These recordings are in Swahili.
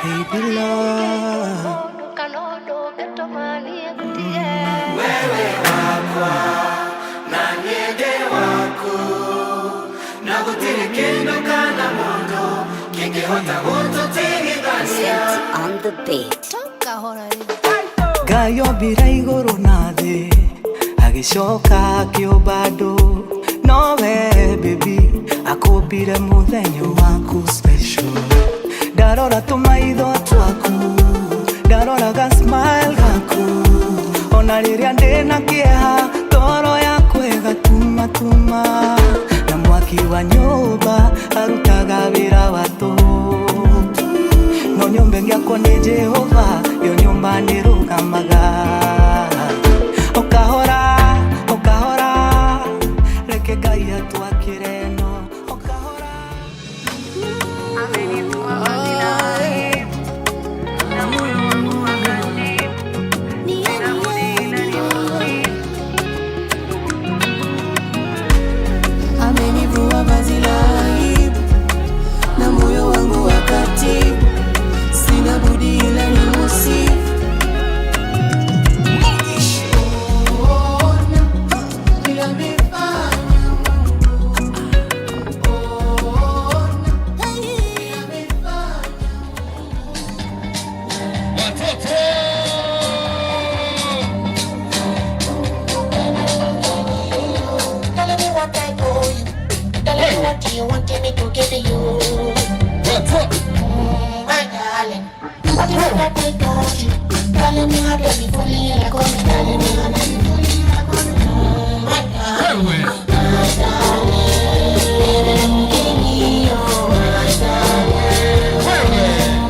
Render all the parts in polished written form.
Baby love. Wewe wakwa na niende waku na gutire kindu kana mundu kingihota gututigithania. On the beat. Ngai ombire igũrũ na thĩ, agĩcoka akĩũmba andũ, nowe baby akũmbire mũthenya waku special. Ndarora tũmaitho twaku, ndarora ga smile gaku, ona rĩrĩa ndĩna kĩeha, ngoro yakwa ĩgatumatuma, na mwaki wa nyũmba arutaga wĩra wa tũhũ, no nyũmba ĩngĩakwo nĩ Jehova, yo nyũmba nĩrũgamaga. O kahora, o kahora, reke Ngai atwakĩre no o kahora. Amenivua vazi la aibu na moyo wangu akatibu, sina budi ila nimsifu. Amenivua vazi la aibu na moyo wangu wakatibu, sina budi ila nimusifu. Ona vile amefanya Mungu. Ona vile amefanya. Watoto! Telling me what I owe you. Telling me what you want me to give you. Watoto! My darling. What is it that they told you? Telling me how to be fooling you like oh, telling me how to be fooling you like oh. My darling. Wewe! My darling. Give me your my darling. Wewe!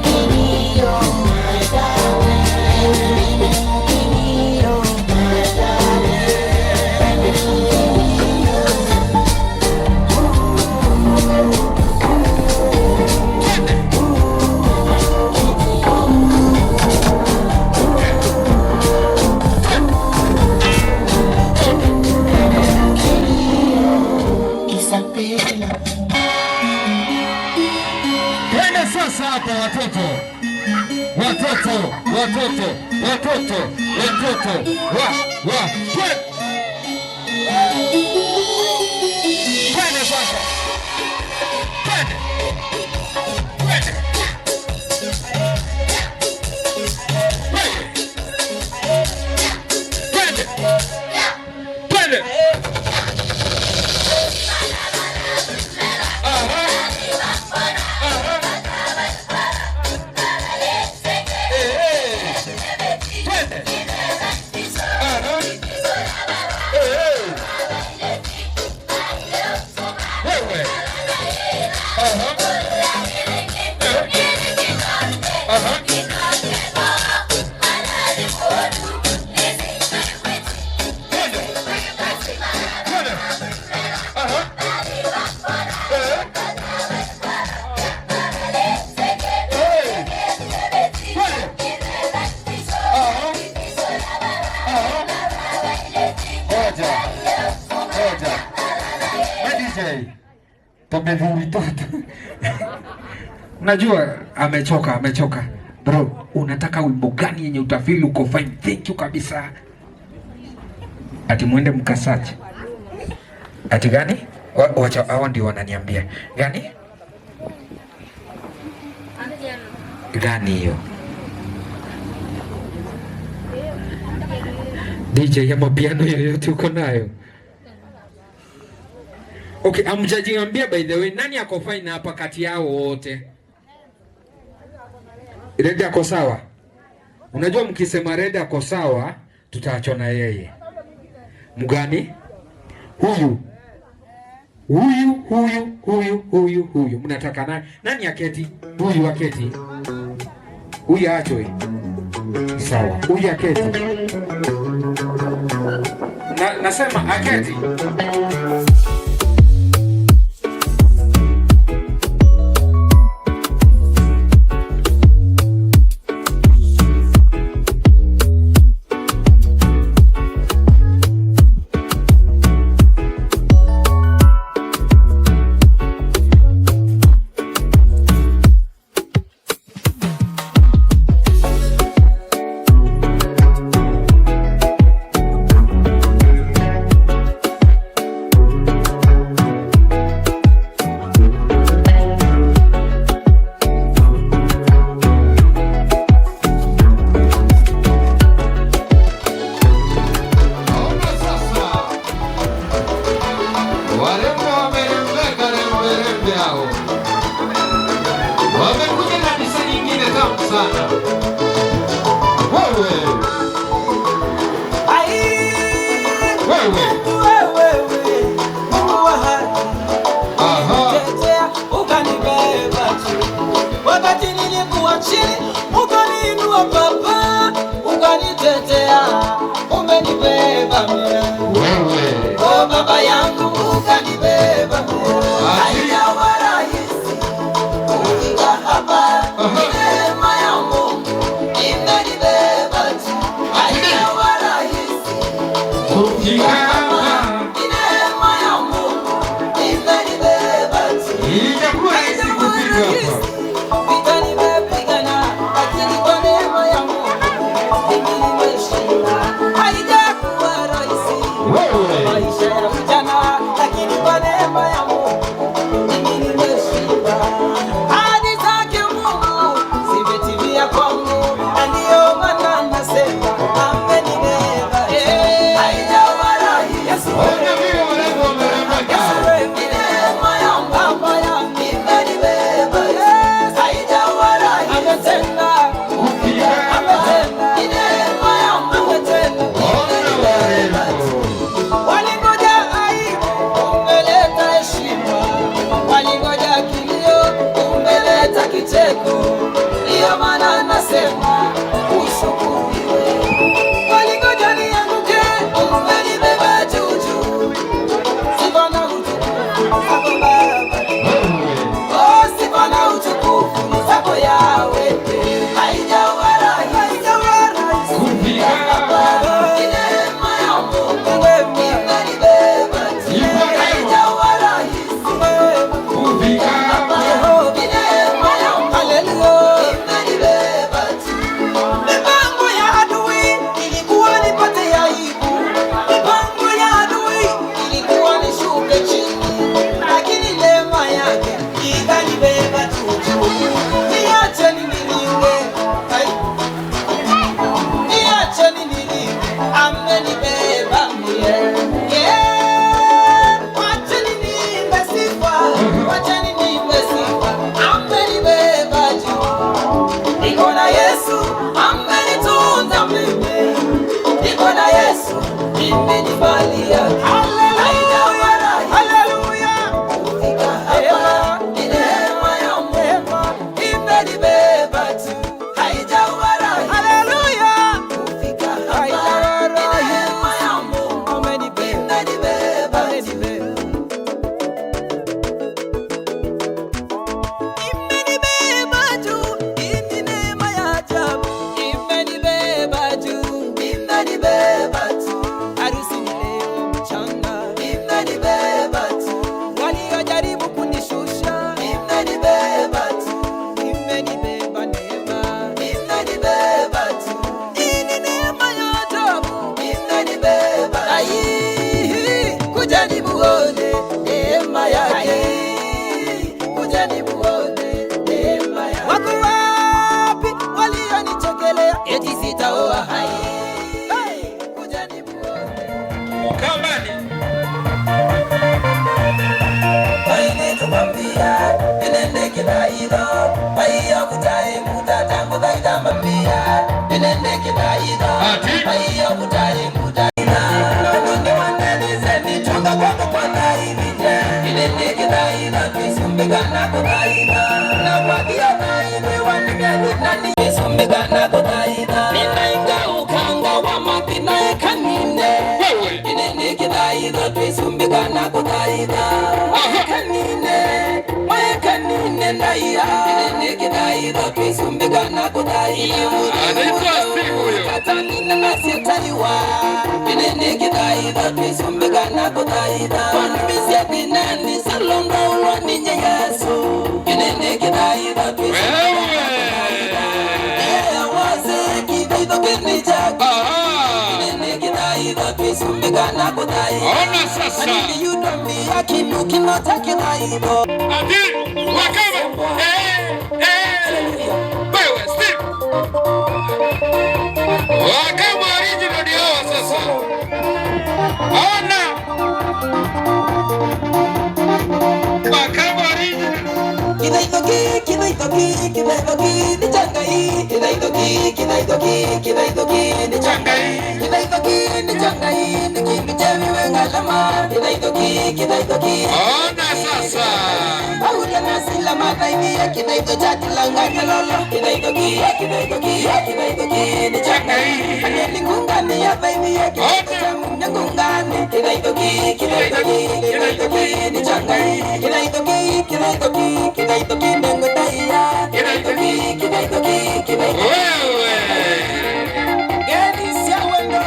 Give me your my darling. Give me your my darling. Give me your. Isabella. Twende sasa hapa watoto. Watoto, watoto, watoto, watoto. Wa, wa, twe. Twende sasa. Twende. Twende. Wewe. Twende. Twende. Aha. Aha. Eh, eh. Twende. Aha. Eh, eh. Wewe. Aha. Eh. Aha. Twende. Twende. Aha. Eh. Hey. Twende. Aha. Aha. Ngoja. Ngoja. We DJ. Tumevuri toto. Najua amechoka, amechoka. Bro, unataka wimbo gani yenye utafeel uko fine? Thank you kabisa. Ati mwende mkasearch. Ati gani? Wacha hao ndio wananiambia. Gani? Gani hiyo? DJ ya mapiano yoyote uko nayo? Okay, amjajiambia by the way, nani ako fine hapa kati yao wote? Red ako sawa? Unajua mkisema Red ako sawa, tutaachwa na yeye. Mgani? Huyu. Huyu, huyu, huyu, huyu, huyu. Mnataka nani? Nani aketi? Huyu aketi. Huyu aachwe. Sawa. Huyu aketi. Nasema aketi. Mimi ni mali yake. Haleluya, kufika hapa ni neema ya Mungu, imenibeba tu, haijawa rahisi. Haleluya, kufika hapa ni neema ya Mungu, imenibeba tu. Imenibeba juu, hii ni neema ya ajabu. Imenibeba juu, imenibeba tu. Harusi ni leo mchana, imenibeba tu. Waliojaribu kunishusha, imenibeba tu. Imenibeba neema, imenibeba tu. Hii ni neema ya ajabu, imenibeba. Ai, kujeni muone neema yake. Kujeni muone neema yake. Wako wapi walionichekelea eti sitaoa? Hai, kujeni muone. Ukambani. Baine tukwambia inende kidaido baiyo kutai muta tangu dhaidambambia inende kidaido Ati. baiyo kutai muta nunge wanelize nichonga kwako kwa dhaivije inende kidaido twisumbigana kudhaida na kwadia dhaivi wanigeli nani kudhaida ninainga ukanga wa mapina ekanine Wewe. inene kidaido twisumbigana kudhaida kanine mwekanine ndaiya inene kidaido twisumbigana kudhaida Anaitwa Steve huyo. katanina nasietaiwa inene kidaido twisumbigana kudhaida wanumisia binani salonga ulwaninye Yesu inene kidaido twisumbigana kudhaida Wewe. waze kidaido kenichaki Aha. inene kidaido twisumbigana kudhaida Ona sasa. Ati wakama. Wewe Steve. Wakama original ndio hawa sasa. Ona. Wakama original. Kidaidoki, kidaidoki, kidaidoki, ni changai. Kidaidoki, kidaidoki, kidaidoki, ni changai. Kidaidoki, ni changai, ni kindu cheviwe ngalama. Kidaidoki, kidaidoki. Ona sasa. Aulia nasila mataidia kidaido chatilanga lolo. Kidaidoki, kidaidoki, kidaidoki, ni changai. Aneli ngungani ya taidia kidaido cha ngungani. Kidaidoki, kidaidoki, kidaidoki, ni changai. Kidaidoki, kidaidoki, kidaidoki, nengo taiya. Kidaidoki, kidaidoki, kidaidoki. Wewe. Geni sia wendo,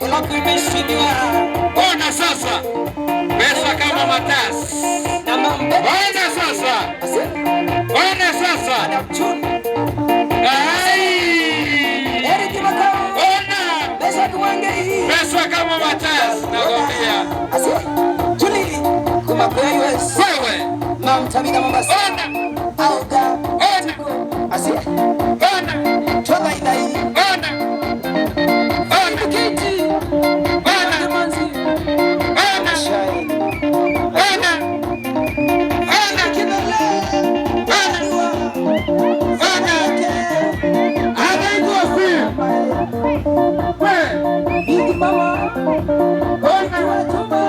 ulakumeshiniwa. Ona sasa. Pesa kama matasi. Na mambe. Ona sasa. Ona sasa. Adaptun. Ai. Eric Makao. Ona. Pesa kumwangei. Pesa kama matasi nakwambia. Asi. Julie. Kumakuya US. Wewe. Mam Tabitha Mombasa. Ona. Auga. Ona. Asi. Ona. Twaba idai. Ona. Ona. Kiti. Ona. Manzi. Ona. Shai. Ona. Ona. Kidole. Ona. Ona. Anaitwa Steve. Wewe. Big Mama. Ona. Wachumba.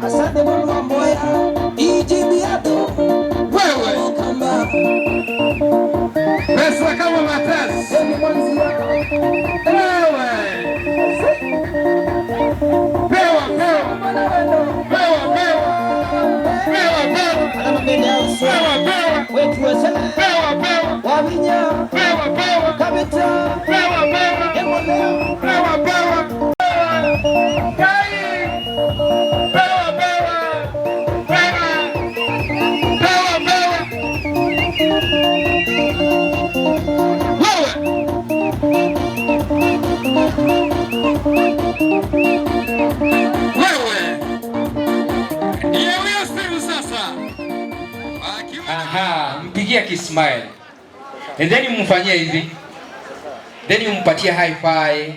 Asante Mungu wa Mboya. DJ Biato. Wewe. Kamba. Pesa kama matasi. Emi Mwanzia. Wewe. Pewa, pewa. Pewa, pewa. Pewa, pewa. Alama mbele ya uso. Pewa, pewa. Wetu wesele. Pewa, pewa. Wavinya. Pewa, pewa. Kabita. Pewa, pewa. Emoleo. Pewa, pewa. Kai. Pewa, pewa. Pewa. Pewa, pewa. Wewe. Wewe. Ndiye huyo Steve sasa. Aha, mpigie kismile. And then mfanyie hivi. Then umpatie high five.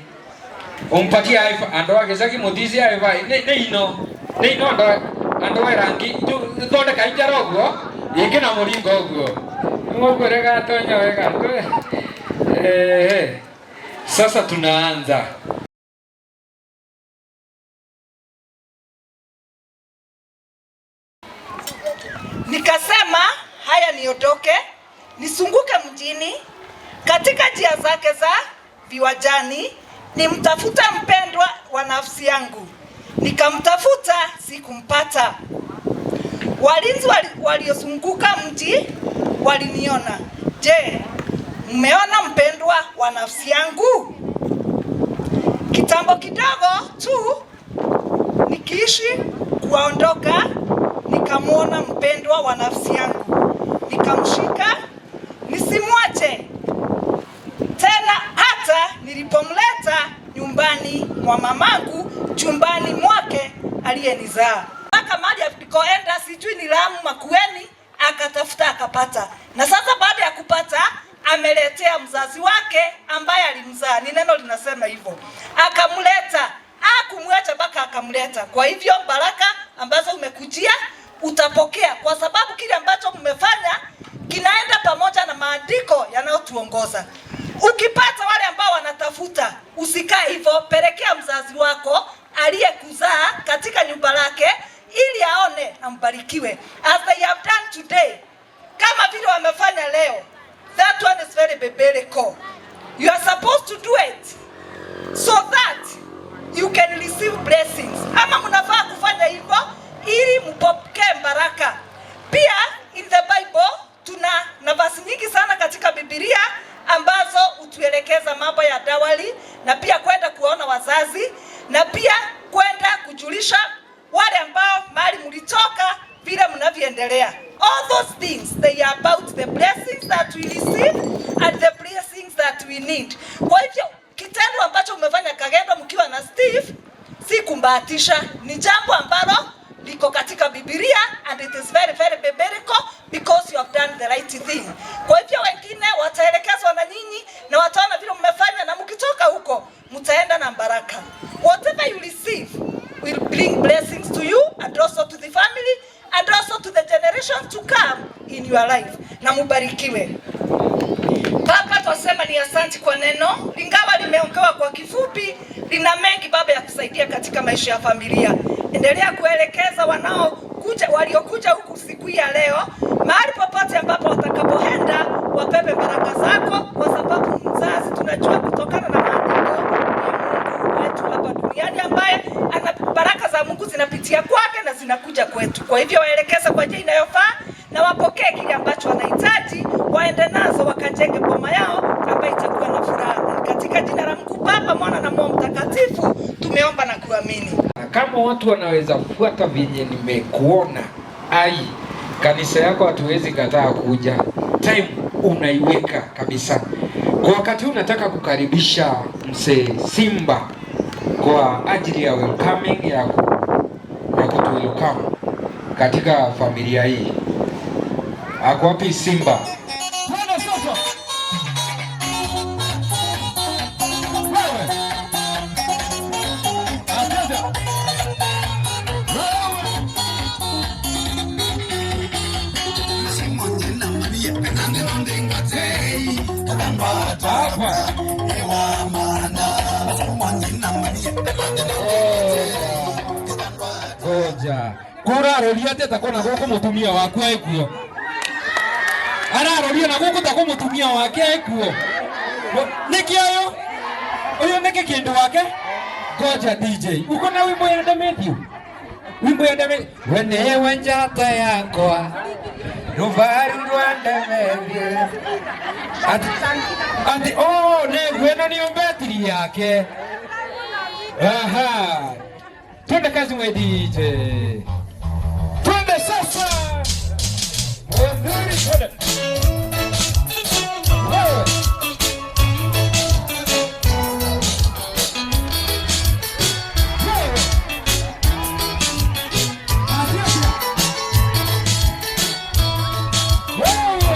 Umpatie high five. Andoa gezaki muthici high five. Ne ino. Ne ino andoa andoa rangi. Thondeka injara uguo. Ingi na muringo uguo. Ngũkwĩre gatonya wega. Sasa tunaanza. niondoke nisunguke mjini katika njia zake za viwajani, nimtafuta mpendwa wa nafsi yangu, nikamtafuta sikumpata. Walinzi waliozunguka mji waliniona. Je, mmeona mpendwa wa nafsi yangu? Kitambo kidogo tu nikiishi kuwaondoka, nikamwona mpendwa wa nafsi yangu, nikamshika nisimwache tena, hata nilipomleta nyumbani mwa mamangu, chumbani mwake aliyenizaa. Mpaka mahali alikoenda, sijui ni Lamu Makueni, akatafuta akapata. Na sasa baada ya kupata ameletea mzazi wake ambaye alimzaa, ni neno linasema hivyo, akamleta, akumwacha mpaka akamleta. Kwa hivyo baraka ambazo umekujia utapokea, kwa sababu kile ambacho mmefanya kinaenda pamoja na maandiko yanayotuongoza. Ukipata wale ambao wanatafuta, usikae hivyo, pelekea mzazi wako aliyekuzaa katika nyumba lake ili aone ambarikiwe. As they have done today, kama vile wamefanya leo, that one is very biblical. You are supposed to do it so that you can receive blessings. Ama mnafaa kufanya hivyo ili mpokee baraka. Pia in the Bible tuna nafasi nyingi sana katika Biblia ambazo hutuelekeza mambo ya dowry na pia kwenda kuona wazazi na pia kwenda kujulisha wale ambao mahali mlitoka vile mnavyoendelea. All those things, they are about the blessings that we receive and the blessings that we need. Kwa hivyo kitendo ambacho umefanya Kagendo mkiwa na Steve si kumbahatisha, ni jambo ambalo liko katika Biblia and it is very very biblical because you have done the right thing. Kwa hivyo wengine wataelekezwa na nyinyi na wataona vile mmefanya, na mkitoka huko mtaenda na baraka. Whatever you receive will bring blessings to you and also to the family and also to the generations to come in your life. Na mubarikiwe. Baba, twasema ni asanti kwa neno, lingawa limeongewa kwa kifupi, lina mengi Baba ya kusaidia katika maisha ya familia. Endelea kuelekeza wanaokuja, waliokuja huku siku hii ya leo, mahali popote ambapo watakapoenda, wapepe baraka zako, kwa sababu mzazi tunajua kutokana na maandiko ni Mungu wetu hapa duniani ambaye ana baraka za Mungu zinapitia kwake na zinakuja kwetu. Kwa hivyo waelekeze kwa njia inayofaa na wapokee kile ambacho wanahitaji, waende nazo wakajenge boma yao ambayo itakuwa na furaha. Na katika jina la Mungu Baba, Mwana na Roho Mtakatifu tumeomba na kuamini. Kama watu wanaweza fuata vyenye nimekuona, ai, kanisa yako hatuwezi kataa kuja. Time unaiweka kabisa. Kwa wakati huu nataka kukaribisha mzee Simba kwa ajili ya welcoming ya kutu welcome katika familia hii. Ako wapi Simba? Twende sasa. Wewe. Atenda. Wewe. Hapa. Ngoja. Kũraroria atĩa ta kona gũkũ mũtumia waku ekuo? Araroria na gũkũ ta kũ mũtumia wake ekuo? Nĩkĩ ũyũ? Ũyũ nĩkĩ kĩndũ wake? Ngoja DJ. Uko na wimbo ya Demetrio? Wimbo ya Demetrio. Wenewe njata yakwa. Rubaru rwa Demetrio. Ati, ati, oh, neguo ĩno nĩyo betiri yake. Aha. Twende kazi mwe DJ. Twende sasa. Mzuri, twende. Wewe. Wewe. Wewe.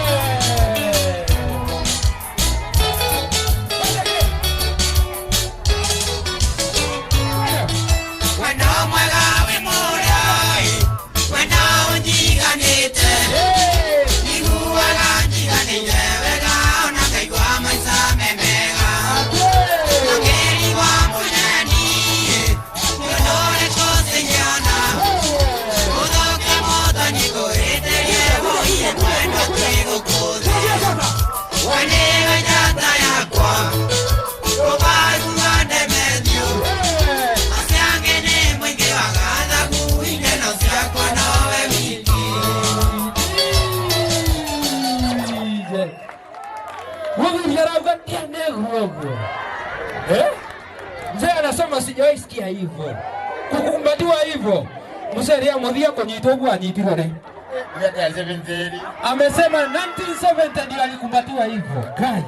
Wendo mwega wĩ mũrai, wendo ũnjiganĩte, iguaga Si arauga ndianegwo uguo. Eh? Mzee anasema sijawahi sikia hivyo. Kukumbatiwa hivyo. Mzee ria muthia kunyitwo uguo anyitirwo ri. Miaka ya 70. Amesema 1970 ndio alikumbatiwa hivyo. Kai.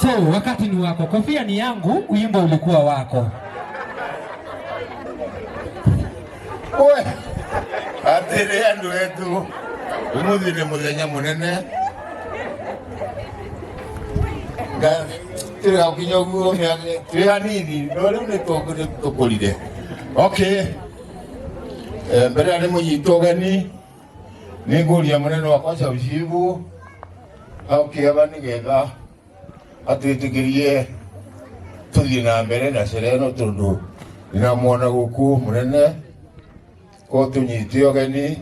So wakati ni wako, kofia ni yangu, wimbo ulikuwa wako. We, atĩrĩ andũ etu, ũmũthĩ nĩ mũthenya mũnene. Tũrĩ gakinya ũguo twĩ anini no rĩu nĩ tũkũrire. Okay. Mbere ya nĩ mũnyitwo ũgeni nĩ ngũria mũnene wakwa Caucibu aũkĩaba nĩgetha atwĩtĩkĩrie tũthiĩ na mbere na sherehe ĩno tondũ ndĩramuona gũkũ mũnene ko tũnyite ũgeni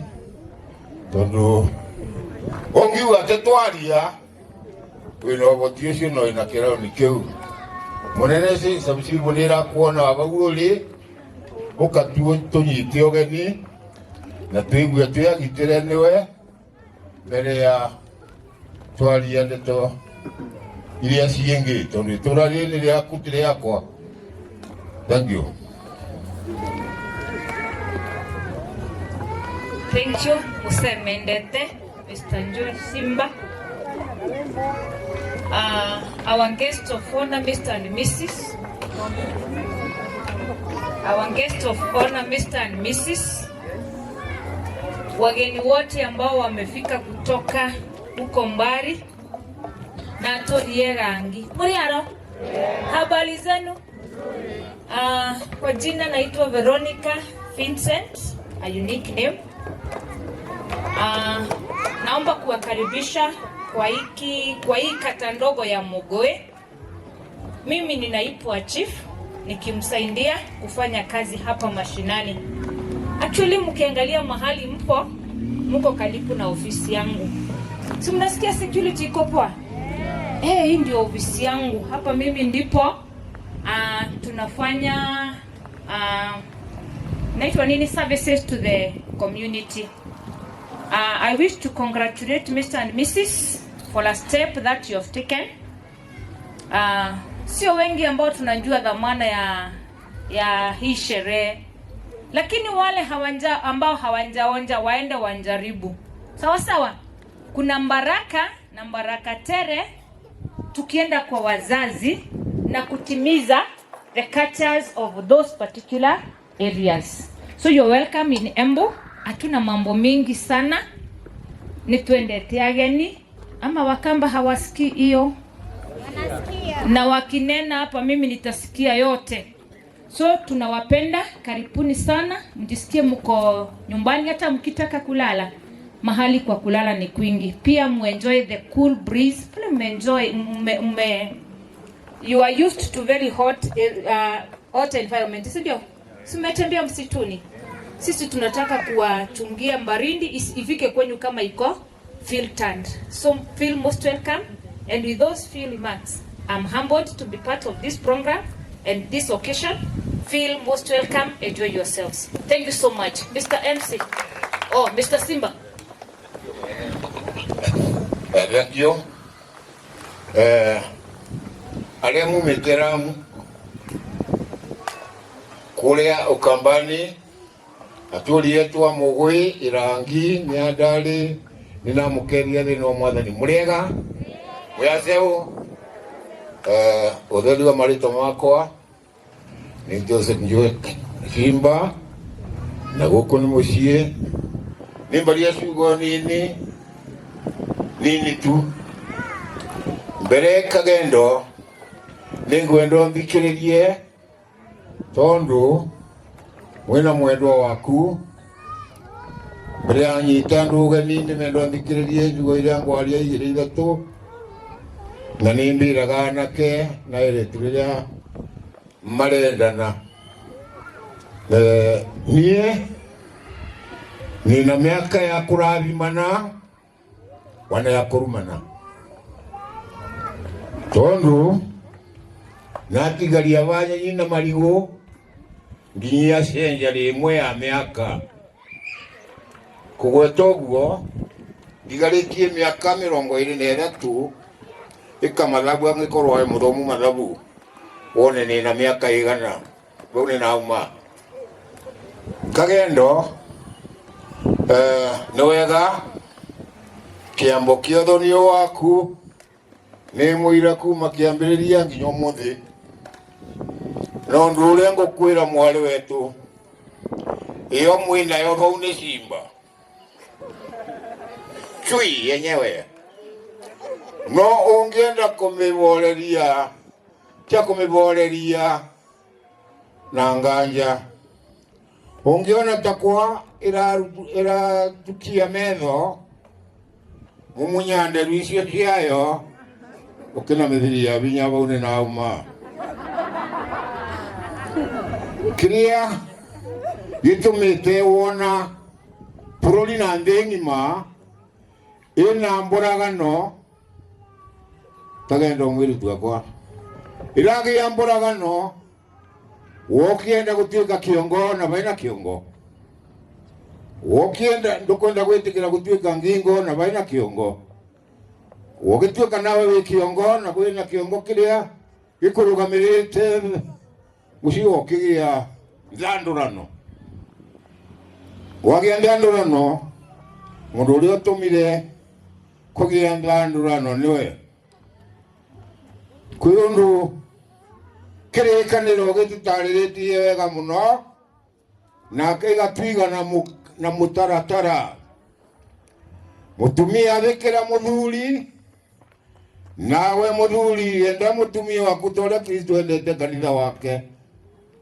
tondũ ũngiuga atĩ twaria wĩna ũhoti ũcio no wĩna kĩraũni kĩu mũnene Caucibu nĩ ĩrakuona hau ũrĩ ũka tũnyite ũgeni na tũigue twĩagitĩre nĩwe mbere ya twaria ndeto iria ciĩngĩ tondũ itũra rĩrĩ rĩaku ti rĩakwa. Thank you. Thank you, Musemendete, Mr. Njuri Simba. Our guest of honor, Mr. and Mrs. Our guest of honor, Mr. and Mrs. Wageni wote ambao wamefika kutoka huko mbali na torie rangi. Muriaro? Habari zenu? Kwa jina naitwa Veronica Vincent, a unique name. Naomba kuwakaribisha kwa hii kata ndogo ya Mogoe. Mimi ni naibu wa chief nikimsaidia kufanya kazi hapa mashinani. Actually mkiangalia mahali mpo, mko karibu na ofisi yangu. Si mnasikia security iko poa? Hii ndio ofisi yangu. Hapa mimi ndipo tunafanya naitwa nini, services to the community. I wish to congratulate Mr. and Mrs. for a step that you have taken. Sio wengi ambao tunajua dhamana ya hii sherehe, lakini wale ambao hawanjaonja waende wanjaribu. Sawa sawa. Kuna mbaraka na mbaraka tere tukienda kwa wazazi na kutimiza the cultures of those particular areas. So you're welcome in Embu. Hatuna mambo mingi sana, ni twendete ageni ama Wakamba hawasikii hiyo, na wakinena hapa mimi nitasikia yote. So tunawapenda, karibuni sana, mjisikie mko nyumbani. Hata mkitaka kulala, mahali kwa kulala ni kwingi. Pia muenjoy the cool breeze. Pale muenjoy, you are used to very hot environment, si ndio? Si mmetembea msituni? Sisi tunataka kuwachungia mbarindi ifike kwenyu kama iko filtered. So feel most welcome, and with those few remarks, I'm humbled to be part of this program and this occasion. Feel most welcome, enjoy yourselves. Thank you so much. Mr. MC. Oh, Mr. Simba. Thank you. Arĩa mumĩte Ramu kũrĩa Ukambani, atũri etu a Mũgũĩ, Irangi, Nyandarĩ, nĩnamũkeria thĩinĩ wa Mwathani. Mũrĩega? Mũyaceũ? Ũtheri wa marĩtwa makwa nĩ Joseph Njue Simba, na gũkũ nĩ mũciĩ. Nĩ mbaria ciugo nini nini tu. Mbere kagendo nĩ ngwenda thikĩrĩrie tondũ mwĩna mwendwa waku. Mbere ya nyita andũ ũgeni nĩ mendwo thikĩrĩrie ciugo iria ngwaria igĩrĩ ithatũ, na nĩ mbĩraga anake na airĩtu rĩrĩa marendana. Niĩ nĩna mĩaka ya kũrathimana wana ya kũrumana, tondũ natigaria banyenyi na marigũ nginya cenjari ĩmwe ya mĩaka. Kũgweta ũguo ndigarĩtie mĩaka 23 Ika mathabu angikorwo we muthomu mathabu wone nina miaka igana vau ninauma kagendo. Nĩ wega kĩambo kĩa ũthonio waku nĩ mũira kuma kĩambĩrĩria nginya ũmũthĩ, no ũndũ ũrĩa ngũkwĩra mwarĩ wetu, iyo mwĩnayo vau nĩ simba chui yenyewe, no ũngĩenda kũmĩboreria tia kũmĩboreria na nganja ungiona takwa iratukia metho mumunyanderu icio ciayo ukina mithiri ya binya vau ni nauma kiria gitumite wona bururi na nthi ng'ima ina mburagano tagendo mwiritu akwa iragia mburagano wokienda gutuika kiongo na baina kiongo, wokienda ndukwenda gwitikira gutuika ngingo na baina kiongo, wogituika nawe wi kiongo na kwina kiongo kiria gikurugamirite mucio ukigia thandurano, wagia thandurano mundu uria utumire kugia thandurano niwe kwi undu kirikaniro gitutariritie wega muno na gĩgatwiga na mutaratara mutumia athikira muthuri nawe muthuri enda mutumia waku ta uria Kristo endete kanitha wake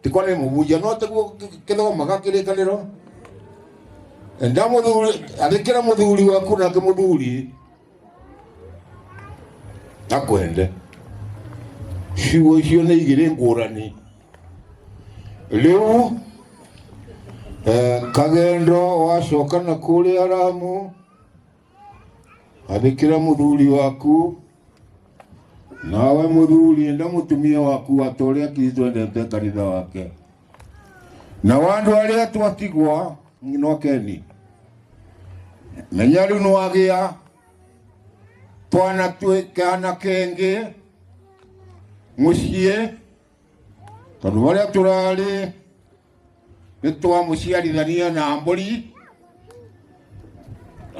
tikwa ni mubunjia no tiguo kithomaga kirikaniro enda muthuri athikira muthuri waku nake muthuri akwende ciugo icio nĩ igĩrĩ ngũrani rĩu. Kagendo wacoka na kũrĩa Ramu athĩkĩra mũthuri waku nawe mũthuri enda mũtumia waku ata ũrĩa Kristo endete kanitha wake na wandu arĩa twatigwa no keni menya rĩu nĩwagĩa twana twĩkana kengĩ muciĩ tondu baria turari ni twamuciarithania na mburi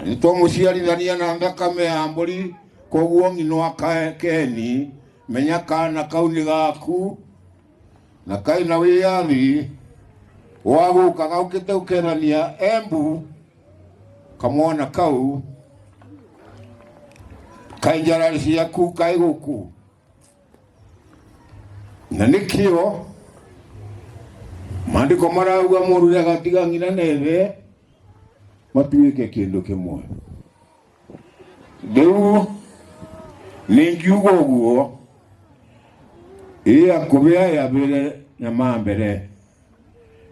ni twamuciarithania na thakame ya mburi koguo ng'ino keni menya kana kau ni gaku na kaina wiyathi wa guka gaukite gukenania embu kamwana kau kai njarari ciaku kai guku na nikio maandiko marauga mundu ndagatiga ng'ina na ithe matuike kindu kimwe. Riu ningiuga uguo iya kubia ya mbere na ma mbere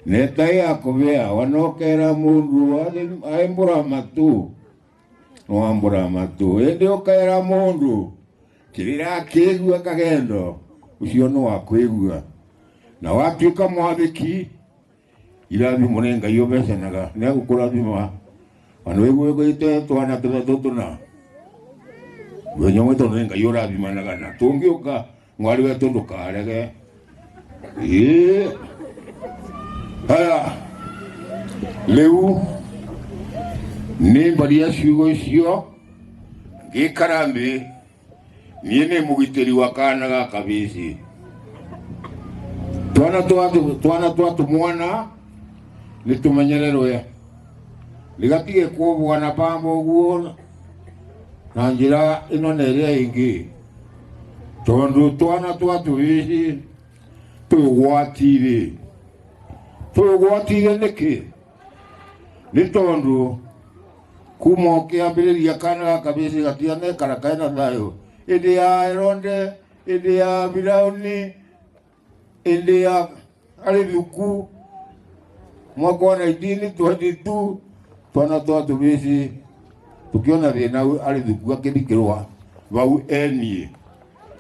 neta iya kubia wanokera mundu aimbura matu nwambura matu indi ukera mundu kirira akigua kagendo ucio no wakwigua na watuika mwathiki irathimo ni Ngai ubecanaga ni agukurathima ona wiguite twana tuthatu tuna wenyomwe tondu ni Ngai urathimanaga na tungiuka mwari wetu ndukarege ii haya riu ni mbaria ciugo icio ngikara nthi niĩ nĩ mũgitĩri wa kana ga kabĩcĩ twana twa tũmwana nĩ tũmenyererwe nĩgatige kuombũka na pamba ũguo na njĩra ĩno na ĩrĩa ĩngĩ tondũ twana twa tũbĩcĩ twĩ ũgwati-inĩ twĩ ũgwati-inĩ nĩkĩ nĩ tondũ kuma ũkĩambĩrĩria kana ga kabĩcĩ gatianekara kena thayũ ĩndĩ ya Eronde ĩndĩ ya Birauni ĩndĩ ya Arĩthuku mwaka wa 1922 twana twa tũbĩcĩ tukiona thĩna Arĩthuku akĩthikĩrwa vau enie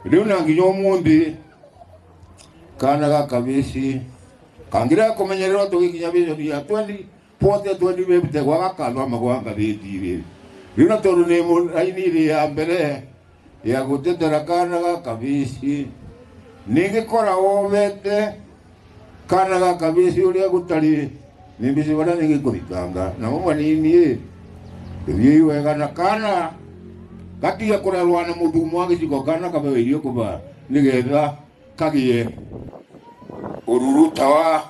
rĩu na nginya ũmũthĩ kana ga kabĩcĩ kangĩrega kũmenyererwo tũgĩkinya vision ya 20 40 2050 gwagakathoma gwa ngathĩti-rĩ rĩu na tondũ nĩ raini-inĩ ya mbere Ya gutetera kana ga kabisi nigikora womete kana ga kabisi uria gutari nimbisi baria nigikuthitanga na mwanini thiĩ wega na kana gatige kũrerwa na mũthumo wa gĩciko kana kameo irio kũba nĩgetha kagie ũruru ta wa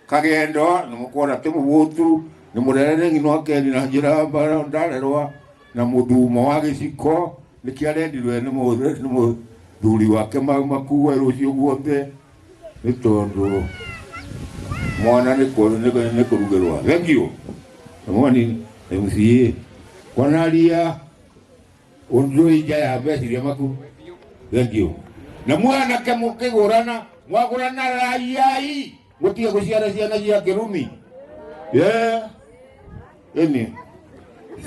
kagendo nĩ mũkuona ti mũbũtu nĩ mũrere ng'ino akeni na njĩra mbara ndarerwa na mũthumo wa gĩciko nĩkĩo arendirwe nĩ mũthuri wake makuwe rũciũ guothe nĩ tondũ mwana nĩ kũrugĩrwa. Thank you. Mwanini MCA kwanaria undu ija ya meciria maku. Thank you. Na mwanake mukigurana mwagurana raiai mutige guciara ciana cia kirumi. Yeah. Eni.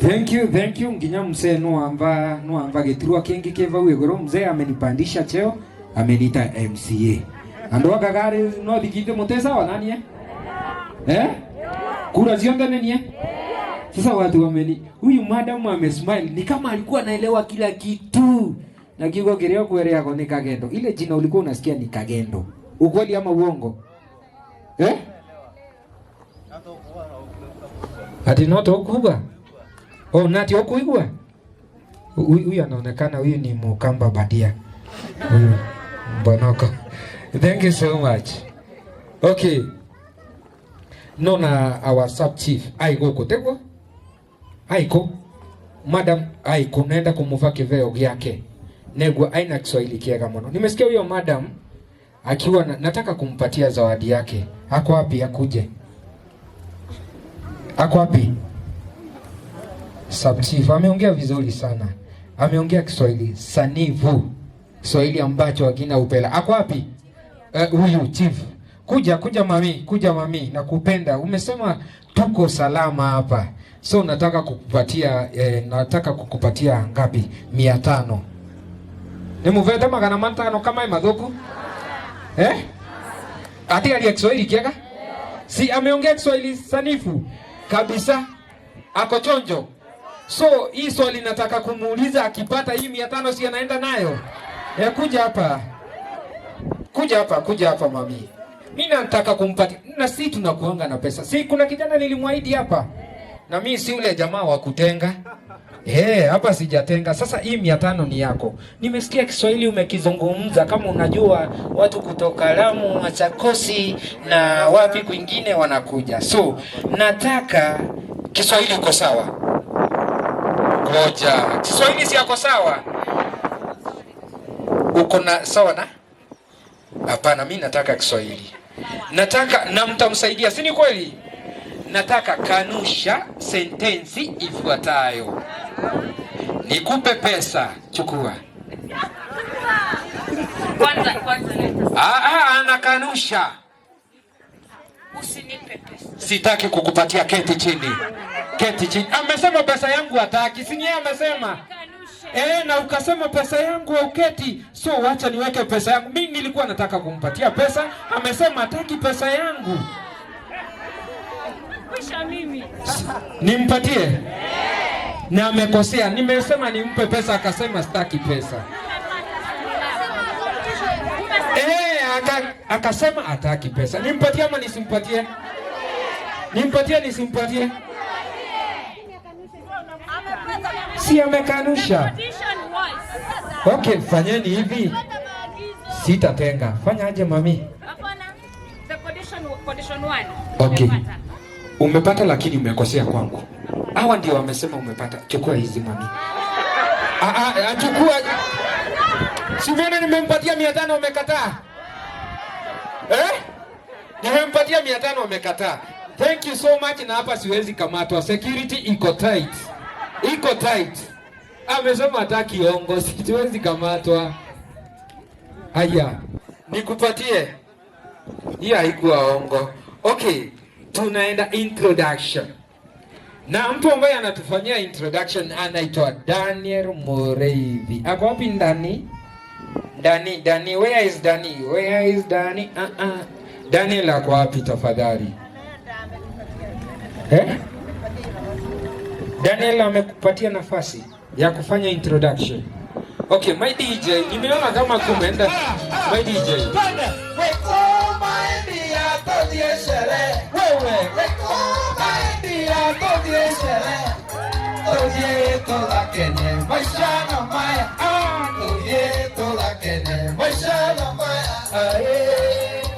Thank you, thank you. Nginya mzee nuamba gitirwa kingi kiva iguru. Mzee amenipandisha cheo, ameniita MCA. Andu akagari no thikite mutesa wa nani eh? Eh? Kura cionthe nenie? Sasa watu wameni, huyu madam amesmile ni kama alikuwa anaelewa kila kitu. Na kiugo kilio kuelewa ni Kagendo. Ile jina ulikuwa unasikia ni Kagendo. Ukweli ama uongo? Eh? Ati noto okuga? Oh, nati okuigwa? Huyu anaonekana huyu ni Mukamba badia. Huyu Mbonoko. Thank you so much. Okay. Nona our sub chief aiko kotegwa? Aiko. Madam aiko naenda kumuva kiveo gyake. Negwa aina Kiswahili kiega mono. Nimesikia huyo madam akiwa nataka kumpatia zawadi yake. Ako wapi akuje? Ako wapi? Sub chief ameongea vizuri sana. Ameongea Kiswahili sanifu. Kiswahili ambacho hakina upela. Ako wapi? Huyu chief. Kuja kuja mami, kuja mami, nakupenda. Umesema tuko salama hapa. So nataka kukupatia nataka kukupatia ngapi? 500. Ni muvete 500 kama imathuku? Eh? Ati ali Kiswahili kiega? Si ameongea Kiswahili sanifu kabisa. Ako chonjo. So hii swali nataka kumuuliza, akipata hii 500 si anaenda nayo? Kuja hapa. Kuja hapa, kuja hapa mami. Mimi nataka kumpatia, na si tunakuanga na pesa. Si kuna kijana nilimwahidi hapa. Na mimi si ule jamaa wa kutenga. Hapa sijatenga. Sasa hii 500 ni yako. Nimesikia Kiswahili umekizungumza kama unajua watu kutoka Lamu, Machakosi na wapi kwingine wanakuja. So nataka Kiswahili uko sawa? Ngoja. Kiswahili si yako sawa? Uko na sawa na? Hapana, mimi nataka Kiswahili. Nataka na mtamsaidia, si ni kweli? Nataka kanusha sentensi ifuatayo. Nikupe pesa, chukua. Kwanza leta. Anakanusha. Usinipe pesa. Sitaki kukupatia, keti chini. Keti chini. Amesema pesa yangu hataki, si yeye amesema? Na ukasema pesa yangu hauketi. So wacha niweke pesa yangu. Mimi nilikuwa nataka kumpatia pesa, amesema hataki pesa yangu. Kwisha mimi. Nimpatie? Na amekosea. Nimesema nimpe pesa akasema sitaki pesa. Akasema hataki pesa. Nimpatie ama nisimpatie? Nimpatie nisimpatie? Si amekanusha. Okay, fanyeni hivi. Sitatenga. Fanya aje mami? Hapana. The condition 1. Okay. Umepata lakini umekosea kwangu. Hawa ndio wamesema umepata. Chukua hizi mami. Chukua. Si umeona nimempatia 500 umekataa? Eh? Nimempatia 500 umekataa. Thank you so much, na hapa siwezi kamatwa. Security iko tight. Iko tight. Amesema hataki ongo, siwezi kamatwa. Haya, nikupatie. Hii haikuwa ongo. Okay, tunaenda introduction. Na mtu ambaye anatufanyia introduction anaitwa Daniel Mureithi. Ako wapi ndani? Dani, Dani, where is Dani? Where is Dani? Daniel ako wapi tafadhali? Eh? Daniel amekupatia nafasi ya kufanya introduction. Okay, my DJ, nimeona kama kumeenda. My DJ.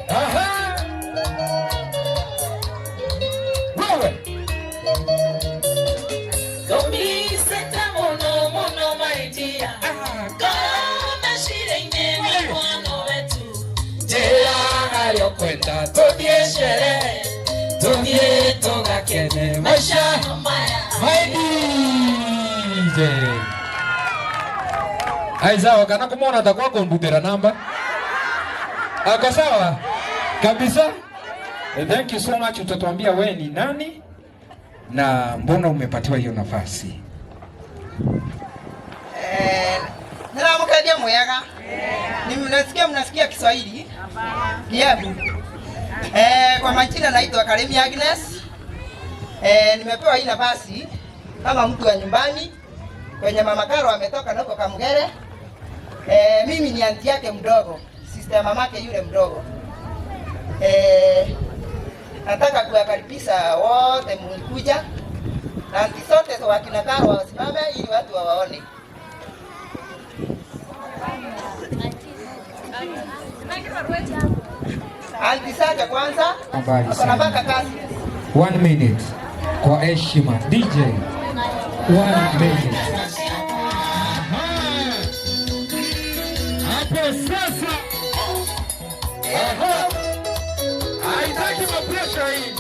Aha. Wewe. Kwenda tuthie sherehe, tuthie tugakene maisha. My DJ. Ai sawa, kana kumwona atakuwa kompyutera namba. Ako sawa kabisa. Thank you so much. Utatuambia we ni nani na mbona umepatiwa hiyo nafasi? Nĩramũkendia mwega. Ni mnasikia mnasikia Kiswahili? Kiembu. Kwa majina naitwa Karimi Agnes. Nimepewa hii nafasi kama mtu wa nyumbani kwenye mama Karo ametoka nako Kamgere. Mimi ni anti yake mdogo, sister ya mamake yule mdogo. Nataka kuwakaribisha wote mlikuja na anti zote wakina Karo wasimame ili watu wawaone. Anti Saja kwanza, Habari ako na sana. mpaka kazi. One minute kwa heshima. DJ, one minute. Hapo sasa. Aha. Haitaki mapresha hii.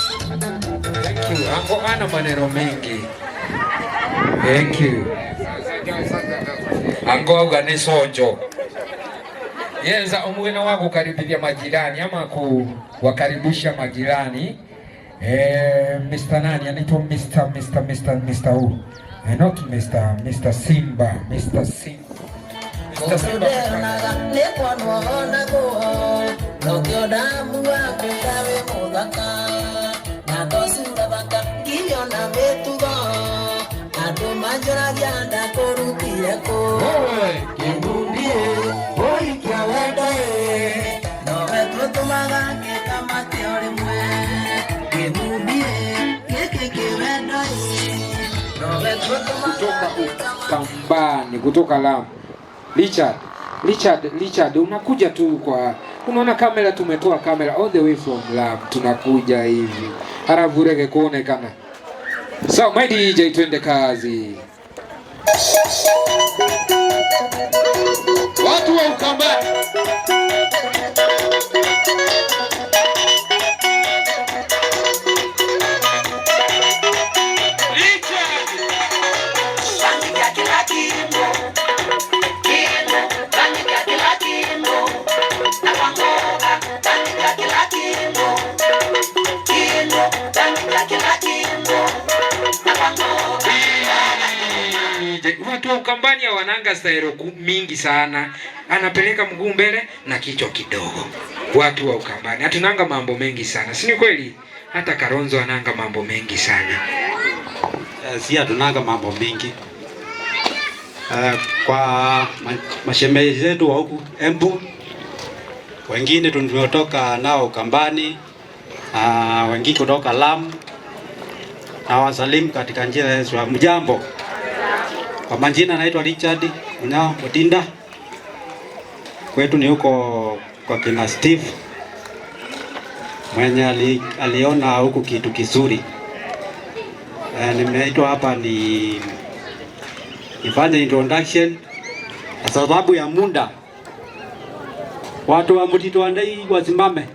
Thank you. Ango ana maneno mengi. Thank you. Ango auga ni sonjo. Yenza umuwena wa kukaribia majirani ama kuwakaribisha majirani. Mr. nani anaitwa Mr. Mr. Mr. Mr. Who? Not Mr. Mr. Simba, Mr. Simba. Mr. Simba. Kutoka Ukambani, kutoka Lamu. Richard, Richard, Richard, unakuja tu kwa, unaona kamera, tumetoa kamera all the way from Lamu, tunakuja hivi halafu rege kuonekana. So my DJ, twende kazi. Watu wa Ukambani. Watu wa Ukambani hawananga stailo mingi sana, anapeleka mguu mbele na kichwa kidogo. Watu wa Ukambani hatunanga mambo mengi sana, si ni kweli? Hata Kalonzo ananga mambo mengi sana. Si hatunanga mambo mingi. Kwa mashemeji zetu wa huku Embu, wengine tumetoka nao Ukambani, wengine kutoka Lamu, na wasalimu katika njia ya Yesu. Mjambo. Kwa majina naitwa Richard Munyao Mutinda. Kwetu ni huko kwa kina Steve mwenye aliona huku kitu kizuri. Nimeitwa hapa ni nifanye introduction kwa sababu ya muda. Watu wa Mtito wa Ndei wasimame,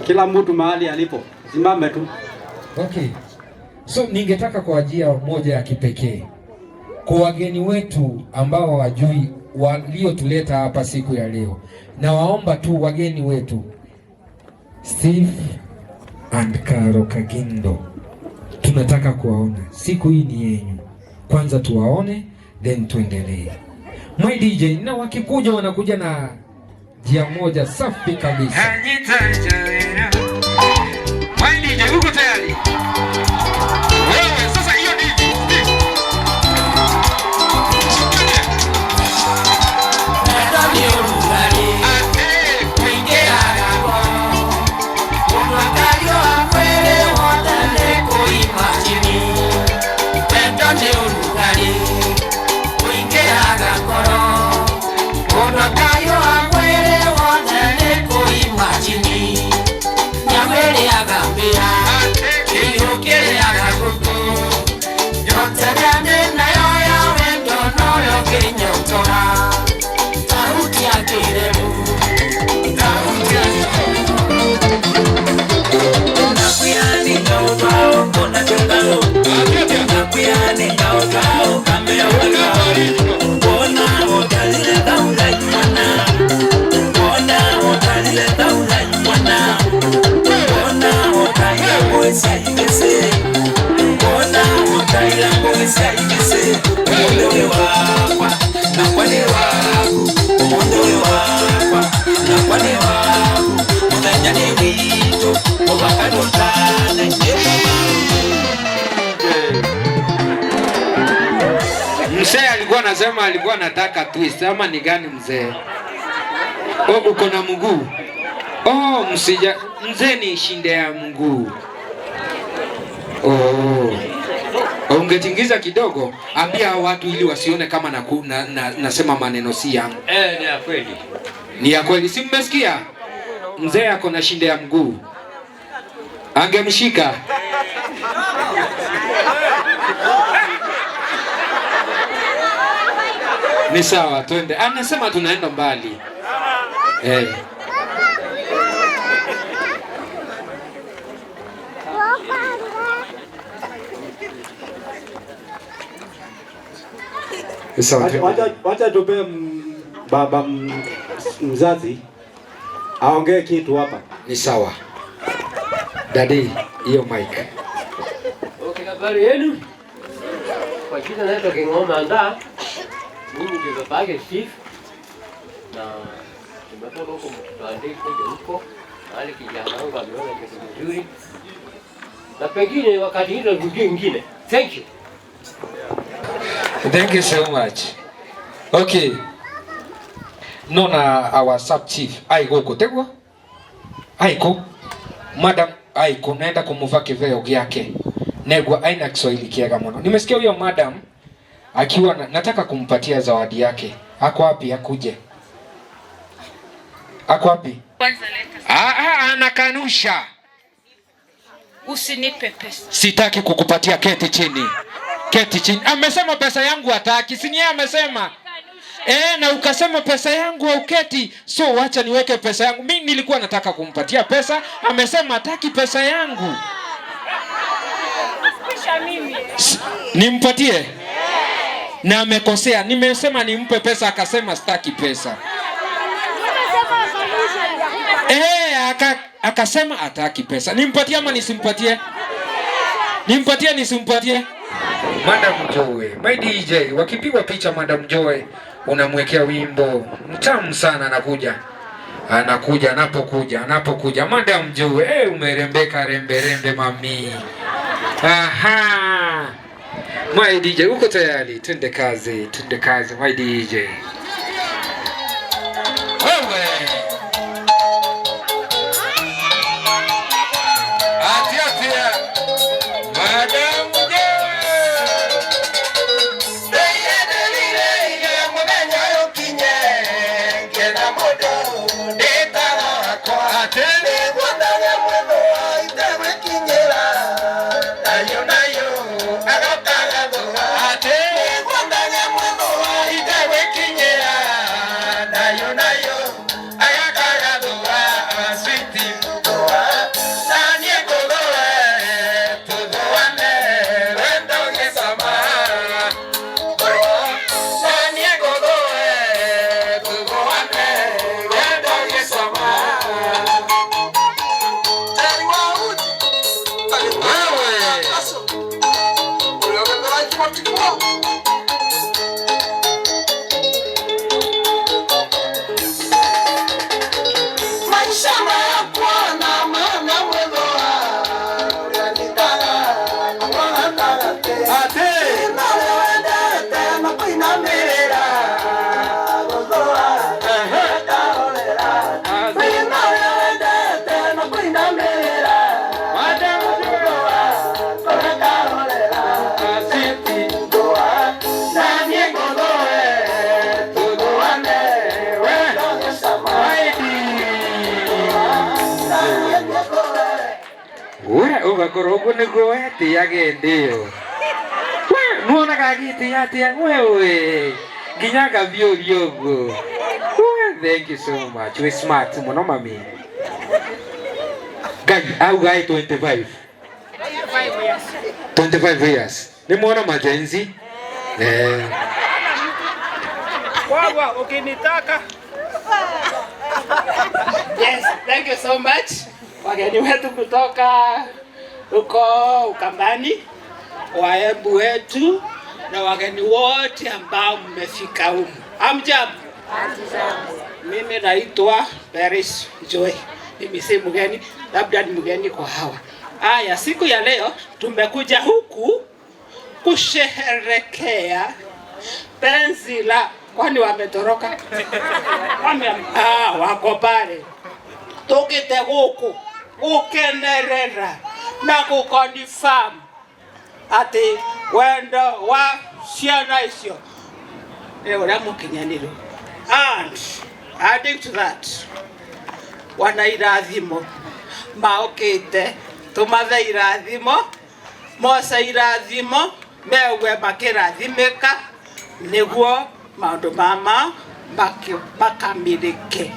kila mtu mahali alipo, simame tu. Okay. So ningetaka kwa njia moja ya kipekee kwa wageni wetu ambao wajui waliotuleta hapa siku ya leo, na waomba tu wageni wetu Steve and Caro Kagindo, tunataka kuwaona. Siku hii ni yenyu, kwanza tuwaone then tuendelee. My DJ, na wakikuja wanakuja na njia moja safi kabisa. My DJ, uko tayari? Wewe sasa, hiyo ni hivi. Mzee alikuwa anasema alikuwa anataka twist ama ni gani mzee? Oh, uko na mguu. Oh, msija mzee ni shinde ya mguu. Oh. Ungetingiza kidogo, ambia hao watu ili wasione kama nasema maneno si yangu. Ni ya kweli. Ni ya kweli, si mmesikia? Mzee ako na shinde ya mguu. Angemshika. Ni sawa, twende. Anasema tunaenda mbali. Sawa, twende. Wacha tupe baba mzazi aongee kitu hapa. Ni sawa. Daddy, hiyo mic. Okay, habari yenu? Kwa jina naitwa King'oma Andaa. Mimi ndio babake Steve. Na tumetoka huko Mtito wa Ndei kuja huko. Mahali kijana wangu ameona kitu kizuri. Na pengine wakati hilo rudie ingine. Thank you. Thank you so much. Okay. Nona our sub chief aiko kutegwa. Aiko. Madam aiko naenda kumuva kiveo gyake. Negwa aina Kiswahili kiega muno. Nimesikia huyo madam akiwa nataka kumpatia zawadi yake. Ako wapi akuje? Ako wapi? Kwanza leta. Anakanusha. Usinipe pesa. Sitaki kukupatia, keti chini. Keti chini. Amesema pesa yangu hataki. Si ni yeye amesema? Na ukasema pesa yangu hauketi. So wacha niweke pesa yangu. Mimi nilikuwa nataka kumpatia pesa, amesema hataki pesa yangu. Kisha mimi. Nimpatie? Na amekosea. Nimesema nimpe pesa akasema sitaki pesa. Akasema hataki pesa. Nimpatie ama nisimpatie? Nimpatie nisimpatie? Madam Joy, my DJ, wakipigwa picha Madam Joy unamwekea wimbo mtamu sana, anakuja. Anakuja, anapokuja. Madam Joy, umerembeka rembe rembe mami. Aha. My DJ, uko tayari? Twende kazi, twende kazi my DJ. Wewe. Atia atia. Madam Joy. We ugakorwo ũguo nĩguo wetĩaga ĩndĩ ĩyo. We nuonaga agĩtĩa atĩa wewe nginya ngabiũria ũguo. We thank you so much. We smart mũno mami. Ngai auga ĩ 25. 25 years. Nĩ mwona majenzi? Eh. Wawa, ukinitaka. Yes, thank you so much. Wageni wetu kutoka huko Ukambani, waembu wetu na wageni wote ambao mmefika humu. Hamjambo? Mimi naitwa Paris Joy. Mimi si mgeni, labda ni mgeni kwa hawa. Aya, siku ya leo tumekuja huku kusherehekea penzi la, kwani wametoroka? Wako pale. Tukite guku gukenerera na gukonfirm ati wendo wa ciana icio ni uria mukinyaniru. And adding to that, wana irathimo maukite tumathe irathimo mose irathimo mewe makirathimika niguo maundu mama makamilike.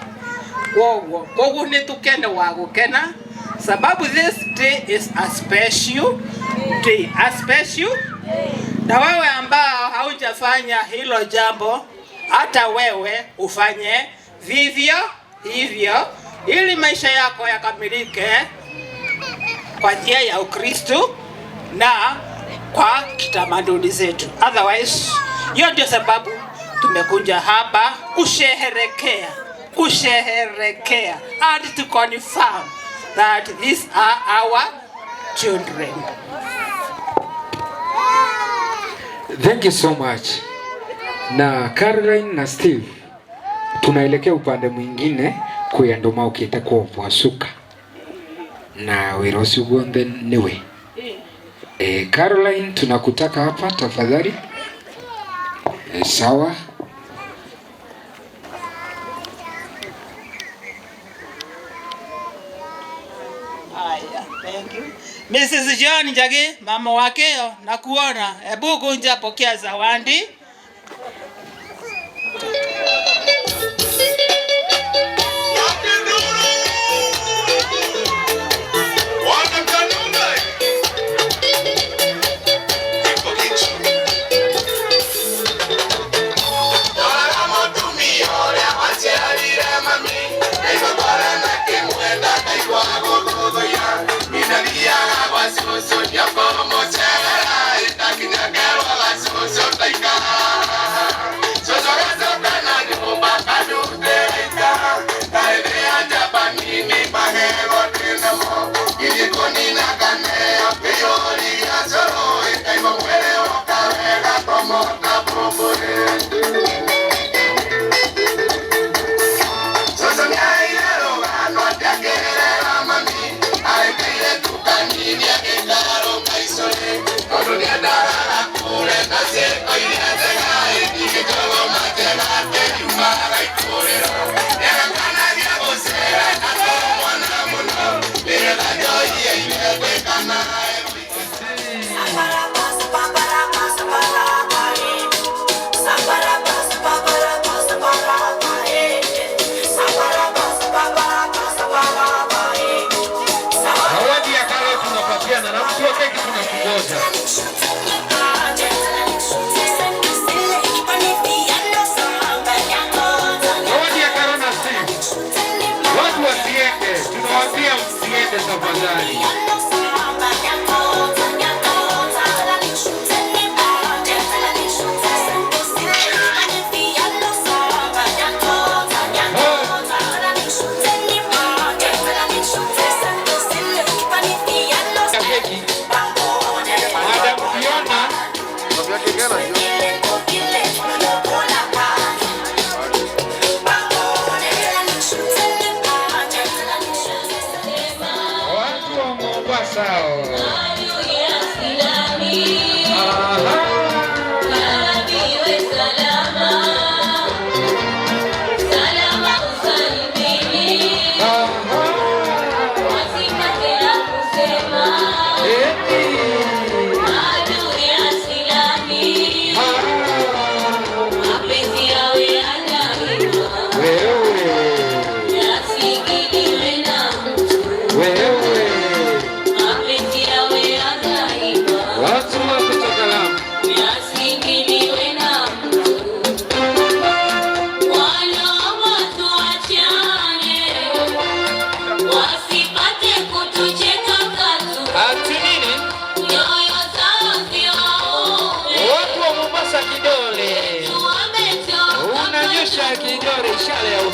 Woguo koguo ni tukene wa gukena sababu this day is a special day, a special. Na wewe ambao haujafanya hilo jambo, hata wewe ufanye vivyo hivyo ili maisha yako yakamilike kwa njia ya Ukristo na kwa kitamaduni zetu. Otherwise, hiyo ndio sababu tumekuja hapa kusherehekea, kusherehekea and to confirm that these are our children. Thank you so much. Na Caroline na Steve tunaelekea upande mwingine kwĩ andũ maũkĩte kwovwo cuka na wĩra ũcio guothe nĩwe. Caroline tunakutaka hapa tafadhali. Sawa. Aya, thank you. Mrs. John Njagi, mama wakeo, nakuona. Ebu kunja pokea zawadi. Zawadi ya Carol tunapatiana na mtu wa keki tunakungoja. Zawadi ya Carol na Steve. Watu wasiende, tunawaambia msiende tafadhali. Madam Fiona. Watu wa Mombasa.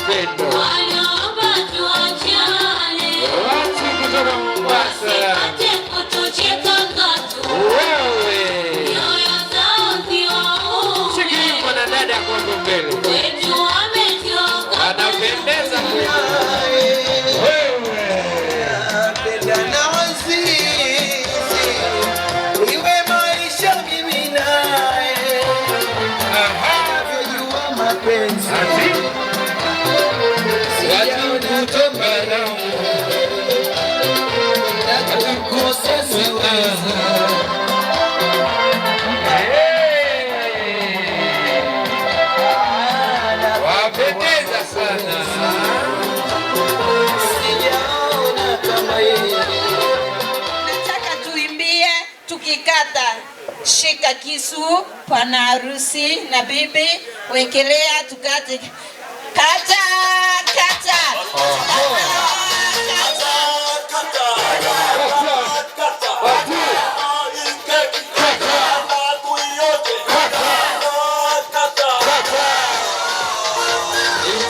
upendo. Watu kutoka Mombasa. Wewe. Shikilia mwanadada kwako mbele. Anapendeza kweli. Wewe. Napenda wazizi, iwe maisha mimi naye, navyojua mapenzi Watu kutoka Lamu. na kukosa siwezi. Wapendeza sana. Sijaona kama yeye. Nataka tuimbie tukikata. Shika kisu, bwana harusi na bibi, wekelea tukate. Kata, kata.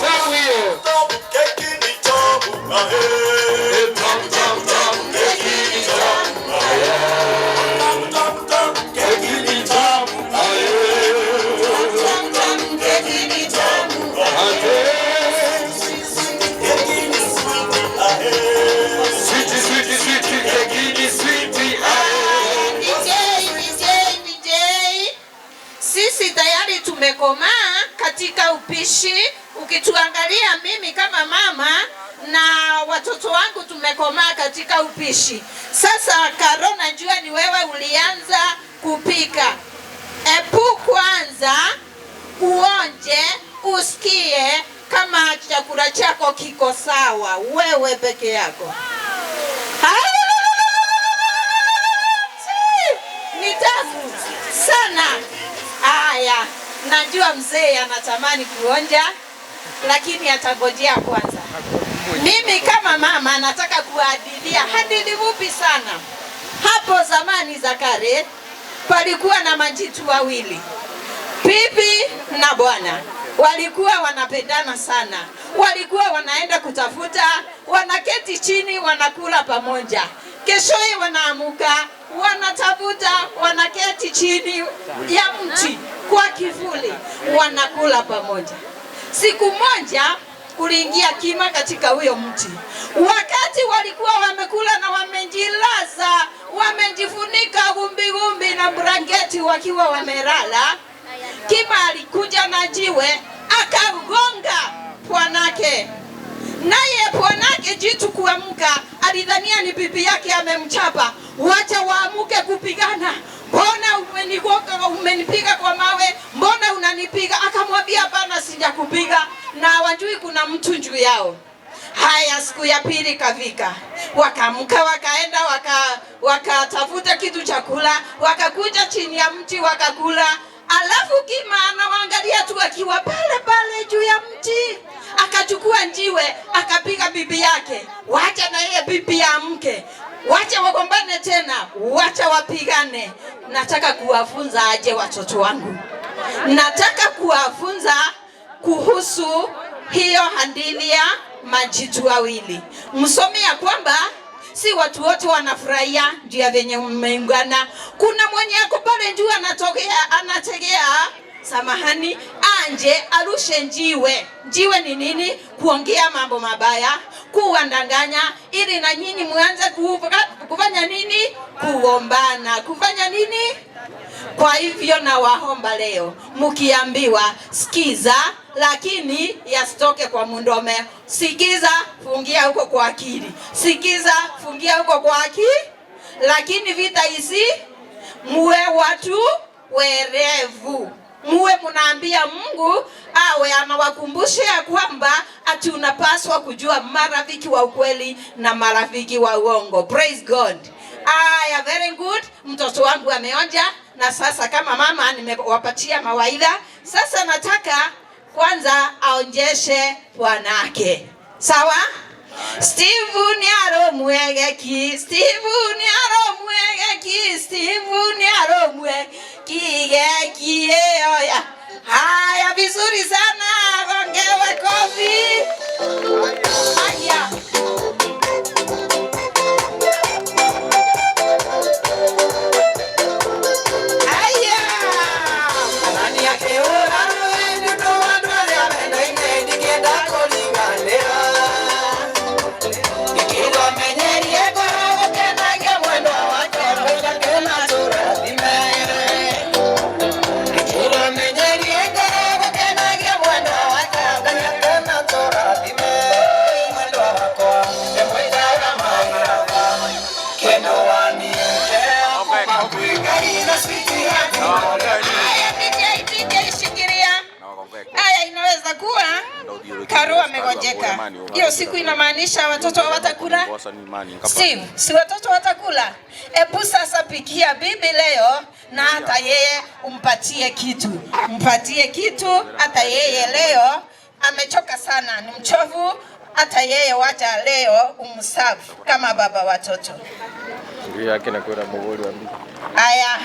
Tamu hiyo. Sweetie, sweetie, sweetie, keki ni sweetie. DJ, DJ, DJ. Sisi tayari tumekomaa katika upishi. Ukituangalia mimi kama mama na watoto wangu tumekomaa katika upishi. Sasa Karo, najua ni wewe ulianza kupika. Epu kwanza uonje, usikie kama chakula chako kiko sawa, wewe peke yako. Ni tamu sana. Haya, najua mzee anatamani kuonja, lakini atangojea kwanza. Mimi kama mama nataka kuhadithia hadithi fupi sana. Hapo zamani za kale palikuwa na majitu wawili, bibi na bwana. Walikuwa wanapendana sana, walikuwa wanaenda kutafuta, wanaketi chini, wanakula pamoja. Keshoye wanaamuka, wanatafuta, wanaketi chini ya mti kwa kivuli, wanakula pamoja. Siku moja kuliingia kima katika huyo mti. Wakati walikuwa wamekula na wamejilaza, wamejifunika gumbi gumbi na blanketi wakiwa wamelala, kima alikuja na jiwe akagonga bwanake. Naye bwanake jitu kuamka, alidhania ni bibi yake amemchapa. Wacha waamuke kupigana, mbona umenigonga, umenipiga kwa mawe, mbona unanipiga? Akamwambia hapana, sijakupiga, na hawajui kuna mtu juu yao. Haya, siku ya pili kafika, wakaamka wakaenda wakatafuta kitu chakula, wakakuja chini ya mti wakakula. Alafu kima anawaangalia tu akiwa pale pale juu ya mti, akachukua njiwe akapiga bibi yake. Wacha na yeye bibi amke, wacha wagombane tena, wacha wapigane. Nataka kuwafunza aje watoto wangu, nataka kuwafunza kuhusu hiyo hadithi ya majitu wawili. Msome ya kwamba si watu wote wanafurahia juu ya venye mmeungana. Kuna mwenye ako pale juu anatokea, anategea, samahani, anje arushe njiwe. Njiwe ni nini? Kuongea mambo mabaya, kuwadanganya, ili na nyinyi muanze kufanya nini? Kuombana. Kufanya nini? Kwa hivyo nawaomba leo, mkiambiwa sikiza, lakini yasitoke kwa mdomo. Sikiza, fungia huko kwa akili. Sikiza, fungia huko kwa akili. Lakini vita hizi, muwe watu werevu. Muwe munaambia Mungu awe anawakumbusha ya kwamba ati unapaswa kujua marafiki wa ukweli na marafiki wa uongo. Praise God. Aya, very good. Mtoto wangu ameonja, na sasa kama mama nimewapatia mawaidha. Sasa nataka kwanza aonjeshe bwanake. Sawa? Steve ni aromwegeki, Steve ni aromwegeki, Steve ni aromwegeki oya. Haya, vizuri sana, gongewe kofi. Haya, DJ, DJ, shikilia. Haya, inaweza kuwa Karo amegonjeka. Hiyo siku inamaanisha watoto hawatakula. Steve, si watoto watakula? Ebu sasa pikia bibi leo na hata yeye umpatie kitu, mpatie kitu hata yeye leo amechoka sana, ni mchovu. Hata yeye wacha leo umserve kama baba watoto. Aya,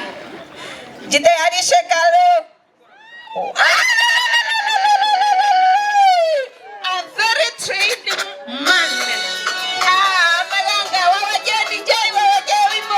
jitayarishe Karo. A very trained man. Ah, Malanga, wawaje DJ, wawaje wimbo.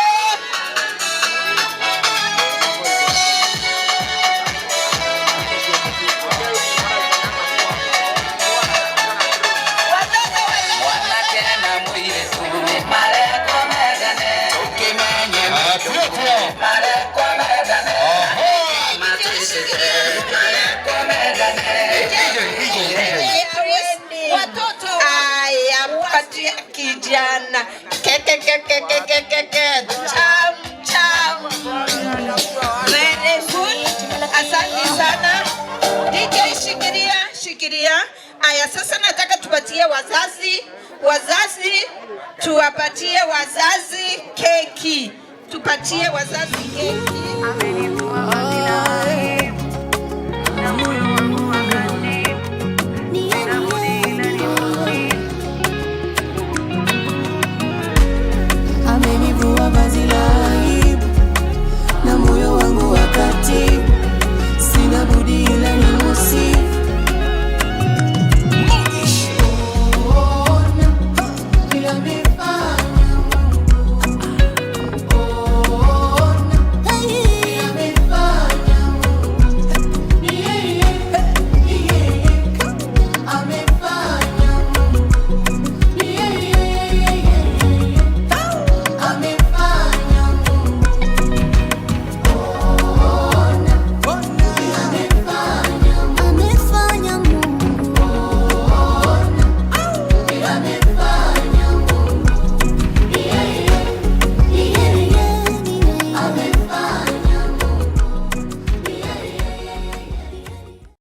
Watoto aya, patia kijana keke keke keke keke cham cham. Very good, asante sana DJ, shikilia shikilia. Aya, sasa nataka tupatie wazazi, wazazi tuwapatie wazazi keki, tupatie wazazi keki.